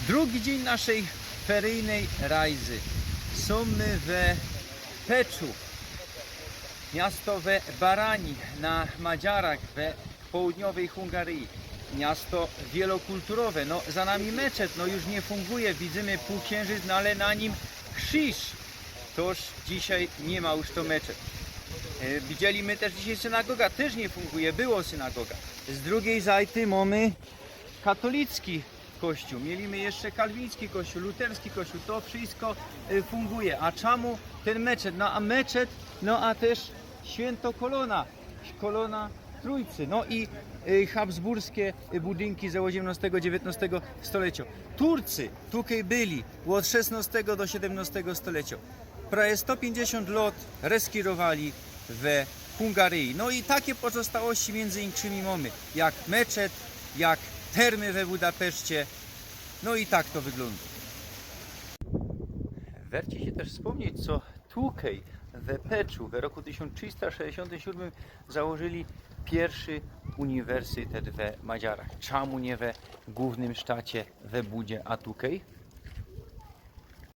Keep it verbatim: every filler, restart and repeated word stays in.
Drugi dziyń naszyj feryjnyj rajzy. Sōm my we Peczu, miasto we Barani, na Madziarach, we południowyj Hungaryji. Miasto wielokulturowe. No, za nami meczet, no już niy funguje. Widzymy pōłksyńrzyc, no ale na nim krziż. Toż dzisiej niy ma już to meczet. E, widzieli my tyż dzisiej synagoga, tyż niy funguje. Było synagoga. Z drugij zajty mōmy katolicki kościōł. Mieli my jeszcze kalwiński kościōł, luterski kościōł. To wszysko e, funguje. A czymu tyn meczet? No a meczet, no a tyż świynto kolōna, kolōna Trōjcy. No i e, habsburske e, budynki ze ôziymnostego, dziewiyntnostego stolecio. Turcy tukej byli ôd szesnostego do siedymnostego stolecio. Prawie sto piyńćdziesiōnt lŏt reskirowali we Hungaryji. No i take pozostałości miyndzy inkszymi mōmy, jak meczet, jak termy we Budapeszcie. No i tak to wyglōndo. Werci sie tyż spōmnieć, co tukej we Peczu we roku tysiōnc trzysta sześćdziesiōntym siódmym założyli piyrszy uniwersytet we Madziarach. Czymu niy we głōwnym sztacie, we Budzie, a tukej?